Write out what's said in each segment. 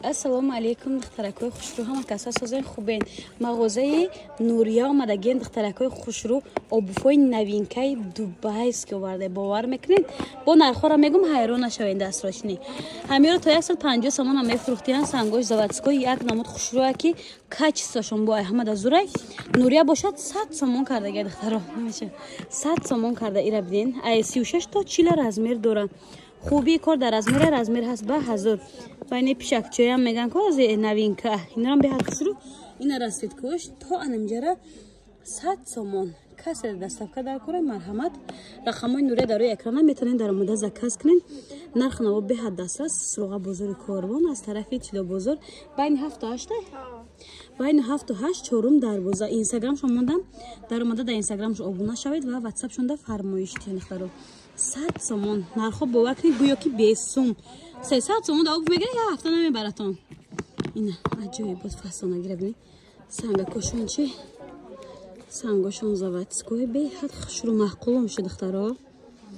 Ассалому алейкум, духтаракои хушрӯ, ҳама каса созен хубен. Мағозаи Нурия омадаген, духтаракои хушрӯ, обуфои новинкаи дубайски оварда. Бовар мекунед? Бо нархҳоро мегум, ҳайрон нашавед дастрочни. Ҳамиро то 150 сомона мефурӯхтиян, сангош заводской, як намуд хушрӯя ки качествошон бо ҳамада зурай. Нурия бошад 100 сомон кардага, духтаро. Намеша. 100 сомон карда ира бидин. Ай 36 то 40 размер дора. Хубии кор дар размере, размер ҳаст ба 1000. Байни пишакчоям меган ко аз новинка. Инарам беҳад хушрӯ. Ина расцветкош то анамҷара 100 сомон. Касе доставка дар кора, марҳамат. Рақамҳои Нурия дар рӯи экрана, метавонед дар омода заказ кунед. Нарх наво беҳад дастрас. Суроға бозори Корвон аз тарафи Тилобозор байни 7 то 8, байни 7 то 8, чорум дарвоза. Инстаграмшон мондам, дар омода дар инстаграмш обуна шавед ва ватсапшонда фармоиш диҳед, духтаро. 100 сомон нархҳо, бовар кунед, гӯё ки бесум. 300 сомон да обув мегиред, як ҳафта намебаратон. Ина аҷоибот фасонагира бинед. Сангакошон чи? Сангошон заводской, беҳад хушрӯ, маъқулом шуд, духтаро.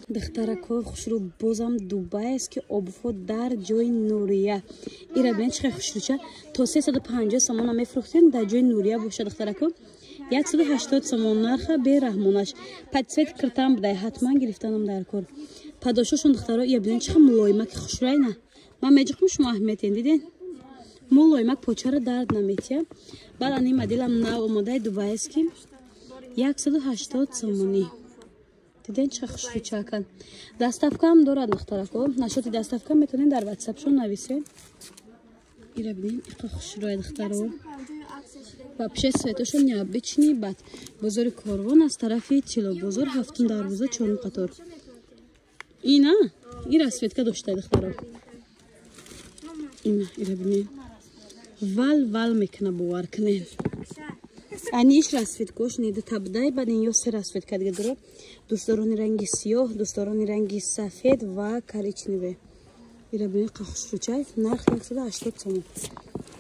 Духтарако хушрӯ, бозам дубайски обувҳо дар ҷои Нурия. Ира бинед, чӣ хел хушрӯча. То 350 сомона мефурӯхтем, дар ҷои Нурия бошад, духтарако. 180 сомон нарха, бераҳмонаш. Под цвет киртам будай, ҳатман гирифтанам дар кор. Падошошон, духтаро, ия бинед, чӣ хел мулоимаки хушрӯй на. Ман меҷиқм, шумо аҳамиятен диден? Мулоимак, почаро дард наметия. Баъд ани моделам нав омодаи дубайски 180 сомонӣ. Диден, чӣ хушрӯчакан. Доставкаам дорад, духтарако. Насчёти доставка метавонед дар ватсапшон нависед. Ира бинед, иқа хушрӯя, духтаро. Вообще цветошон необычный. Бад бозори Корвон аз тарафи Тилобозор, ҳафтум дарвоза, чорум қатор. Ина ин расцветка дошта, духтаро. Ина ира бинед, вал вал мекуна, бовар кунед. Ани иш расцветкош неда табдай, баъд ин ё се расцветка дига дорад. Дӯстдорони ранги сиёҳ, дӯстдорони ранги сафед ва коричневый. Ира бинед, қа хушрӯчай, нарх 180 сомон.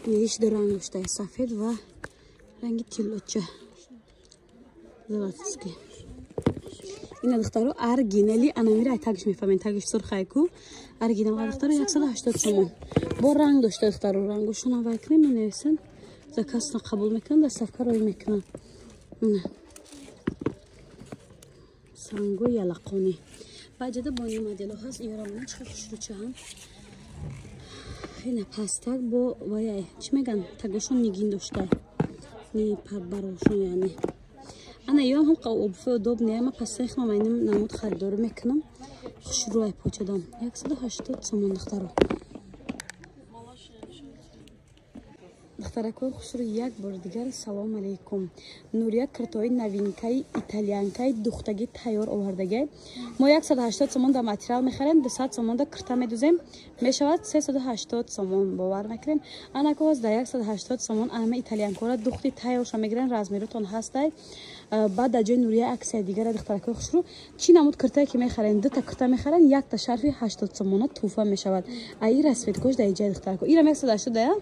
Иш ду ранг доштай, сафед ва ранги тиллоча заводский. Ина, духтаро, оригинали анамира тагиш мефаҳмед, тагиш сурхайку, оригинал, духтаро, 180 сомон. Бо ранг дошта, духтаро, рангошона вай кунем, менависанд, заказна қабул мекунанд, доставка рой мекунанд. Ина санго ялақонӣ баъҷада бо ин модело ҳаст. Иёрамона чӣ хушрӯчаам. Ина пастак бо вая чӣ меган, тагошон нигин дошта, ни барошон, яъне ана ёам ҳам обуфои удобный. Ма пастаи химам айним намуд харидорӣ мекунам, хушрӯай почадам. 180 сомон, духтаро. Духтаракои хушрӯ, як бори дигар салом алейкум. Нурия киртои новинкаи итальянкаи духтагӣ тайёр овардагай. Мо 180 сомон да материал мехарем, 200 сомон да кирта медузем, мешавад 380 сомон, бовар мекунем. Анако ҳоз да 180 сомон анама итальянкора духти тайёрша мегирен, размеротон ҳастай. Баъд дар ҷои Нурия аксия дигара, духтаракои хушрӯ. Чӣ намуд киртае ки мехарен, дута кирта мехарен, якта шарфи 80 сомона тӯҳфа мешавад. А ира расцветкош дар иҷаи, духтарако. Ирам 180 дая?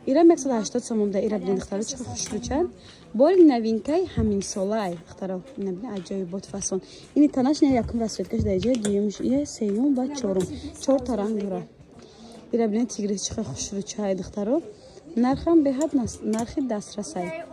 Ирам 180 сомон да. Ира бинед, духтаро, чӣ хушрӯчанд. Бори новинкаи ҳаминсолаай, духтаро. Ина бинед, аҷоибот фасон. Ини танаш не, якум расцветкаш дар иҷаи, дуюмш ия, сеюм ва чорум. Чорта ранг дора. Ира бинед, тигри чӣ хушрӯчаай, духтаро. Нархам беҳад нархи дастрасай.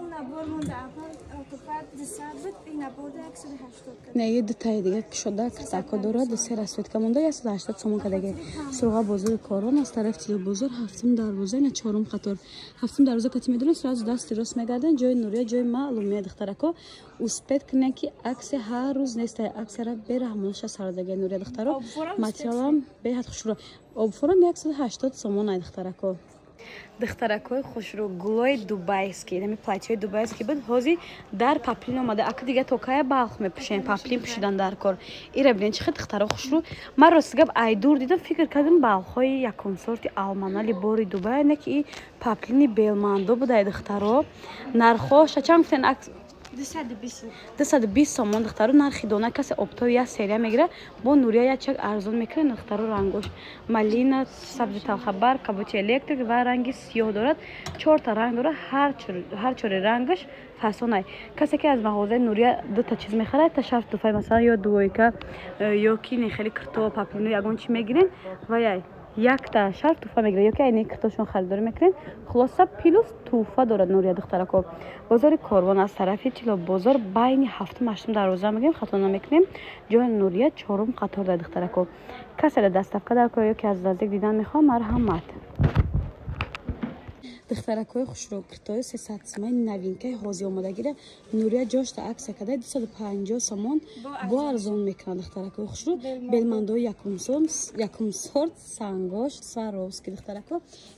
Не, дутаи дига кушода киртако дорад, ду се расцветка монда, 180 сомон кадаги. Суроға бозори Корон аз тарафи Тилобозор, ҳафтум дарвоза, ина чорум қатор. Ҳафтум дарвоза кати медонед, сразу дасти рост мегарден, ҷои Нурия, ҷои маълумия, духтарако. Успеть кунед ки аксия ҳар рӯз нестай, аксияра бераҳмонаша сардаги Нурия, духтаро. Материалам беҳад хушрӯ. Обфорам 180 сомон ай, духтарако. Духтаракои хушрӯ, гулои дубайский, нами платьои дубайский буд, ҳозир дар паплин омада. Ака дига то кая балх мепӯшем, паплин пӯшидан дар кор. Ира бинед, чӣ хел, духтаро, хушрӯ. Ман рости гап айдур дидам, фикр кардам балхҳои якумсорти алманали бори Дубай, не ки и паплини белмандо будай, духтаро. Нархоша чанд гуфтен? 220 сомон, духтаро, нархи дона. Касе оптови як серия мегира, бо Нурия як чак арзон мекунад, духтаро. Рангош малина, сабзи талхабар, кабути электрик ва ранги сиёҳ дорад. Чорта ранг дорад, ҳар чори рангаш фасонай. Касе ки аз мағозаи Нурия дута чиз мехарад, та шарф туфай, масалан, ё двойка, ё ки не хеле кирто, паплино, ягон чи мегирен ва яй. Якта шарф туҳфа мегирад, ё ки айни киртошон харидорӣ мекунед, хулоса плюс туҳфа дорад Нурия, духтарако. Бозори Корвон аз тарафи Тило бозор, байни ҳафтум ҳаштум дарвоза мегӯем, хато намекунем. Ҷои Нурия чорум қатор дар, духтарако. Касе дар доставка дар кор ё ки аз наздик дидан мехоҳам, марҳамат. Духтаракҳои хушрӯ, киртои 300 сомони новинкаи ҳозир омодагира Нурия ҷошта акция карда, 250 сомон бо арзон мекунад. Духтаракҳои хушрӯ, белмандои якум сорт, сангош Сваровски, духтарако.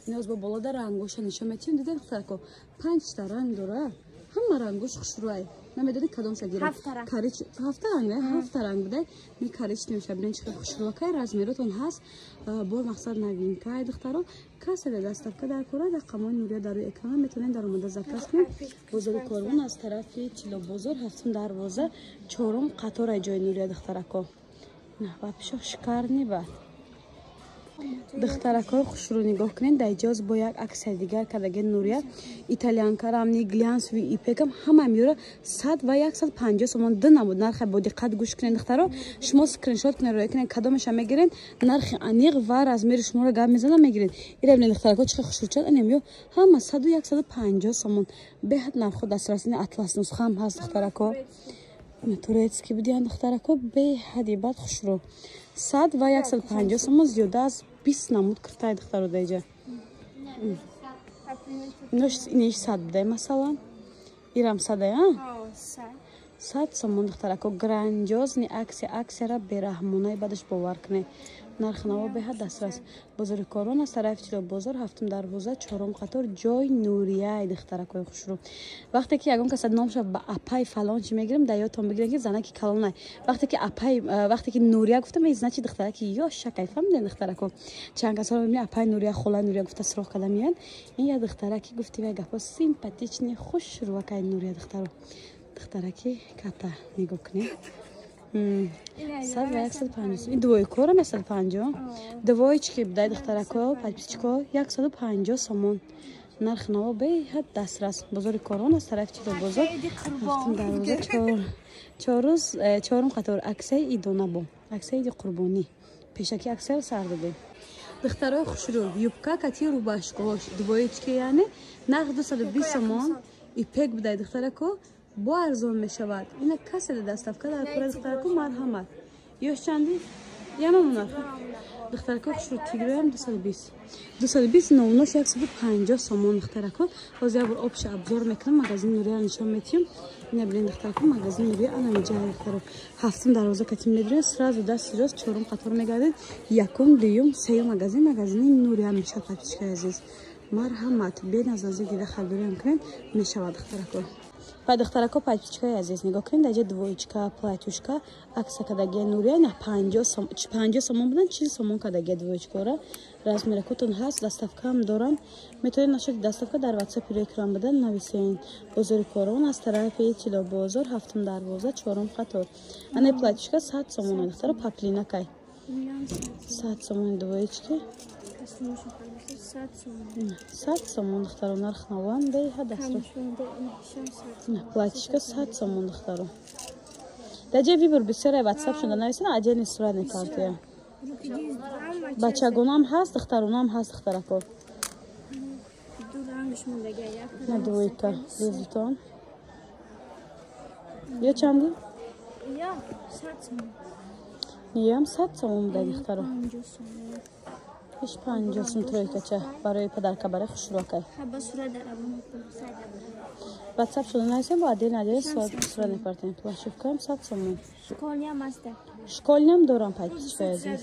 Иноз бо болода рангоша нишон метиҳем. Дида, духтарако, панҷта ранг дора, ҳама рангош хушрӯай, намедонӣ кадомша гирам. Ҳафта ранг, ҳафта ранг буда. Ми коричневый ша бинед, чӣ хел хушрӯакай, размеротон ҳаст. Бор мақсад новинкай, духтаро. Касе дар доставка дар кора, рақамҳои Нурия дар рӯи экран, метавонед дар омода заказ кунед. Бозори Корвон аз тарафи Тилобозор, ҳафтум дарвоза, чорум қатораи ҷои Нурия, духтарако. Вообще шикарный. Бад, духтаракҳои хушрӯ, нигоҳ кунед, дар иҷоз бо як акция дигар кардаги Нурия. Итальянка рамни глянцевый ипекам ҳама меёра 100 ва 150 сомон, ду намуд нархе. Бо диққат гӯш кунед, духтаро. Шумо скриншот кунед, роя кунед, кадомеша мегиред, нархи аниқ ва размери шуморо гап мезанам, мегиред. Ира бинед, духтаракҳо, чӣ хушрӯчад. Анем ё ҳама 100-у 150 сомон, беҳад нархо дастрасини. Атлас нусхаам ҳаст, духтарако, турецкий будиян, духтарако, беҳади бад хушрӯ, 100 ва 150 сомон. Зиёда аз 20 намуд киртай, духтаро, даиҷа. Инеш 100 будай, масалан, ирам садай, 100 сомон, духтарако. Грандиозный акция, акцияра бераҳмонаи бадаш, бовар кунед, нархнаво беҳад дастрас. Бозори Корвон аз тарафи Тило бозор, ҳафтум дарвоза, чорум қатор, ҷои Нурияи, духтаракҳои хушрӯ. Вақте ки ягон каса номша ба апай фалон чи мегирем, дар ёдтон бигирем, ки занаки калонай. Вақте ки апай, вақте ки Нурия гуфтам, значит, духтараки ё шакай, фаҳмидем, духтарако. Чанд касоро мебинем, апай Нурия, хола Нурия гуфта суроғ карда меянд. Ин як духтараки гуфти вай гапҳо симпатичный, хушрӯакай Нурия, духтаро. Духтараки ката нигоҳ кунед, 100 ва 150. Ин двойкорам 150, двоечки будай, духтарако, подписчико, 150 сомон. Нархи наво беҳад дастрас. Бозори Корвон аз тарафи Тило бозор, ҳафтум дарвоза, чоррӯз, чорум қатор. Аксияи идона бо аксияи иди қурбонӣ, пешаки аксияро сар додем. Духтарои хушрӯ, юбка кати рубашкош, двоечки, яъне нарх 220 сомон, ипек будай, духтарако, бо арзон мешавад. Ина касе да доставка дар кора, духтарако, марҳамат. Ёш чанди ямамон нарх, духтарако хушрӯ, тигроям 220, 220, новнош 150 сомон, духтарако. Ҳозир як бор общий обзор мекунам, магазини Нурияро нишон метиҳам. Ина бинед, духтарако, магазини Нурия анамиҷа, духтаро. Ҳафтум дарвоза кати медурем, сразу дасти рост чорум қатор мегардед, якум, дуюм, сеюм магазин, магазини Нурия мешавад. Подписчикои азиз, марҳамат, беназ наздик дида харидориам кунед, мешавад, духтарако. Ва духтарако, подписчикои азиз, нигоҳ кунед, даҷа двоечка платьюшка акция кардагия Нурия, на 50 сомон будан, 40 сомон кардагия двоечкора. Размеракотон ҳаст, доставкаам дорам, метавонед нашоди доставка дар ватсапи рӯи экран будан нависен. Бозори Корвон аз тарафи Тилобозор, ҳафтум дарвоза, чорум қатор. Ана платьюшка 100 сомон, духтаро, поплинакай 100 сомон, двоечки 100 сомон, духтаро, нарх наван беҳад аст. Платьишка 100 сомон, духтаро. Даҷа выбор бисёре, ватсап шуда нависен, отдельный сурат мепартия. Бачагонам ҳаст, духтаронам ҳаст, духтарако. На двойка резутон ё чанди? Ям 100 сомон буда, духтаро. Иш 50 сум, тройкача барои подарка, барои хушрӯакай. Ватсап шуда нависем, бо отдельно отдельно сурат мепартем. Плащевкаам 100 сомон, школьныйам дорам, подписчикои азиз.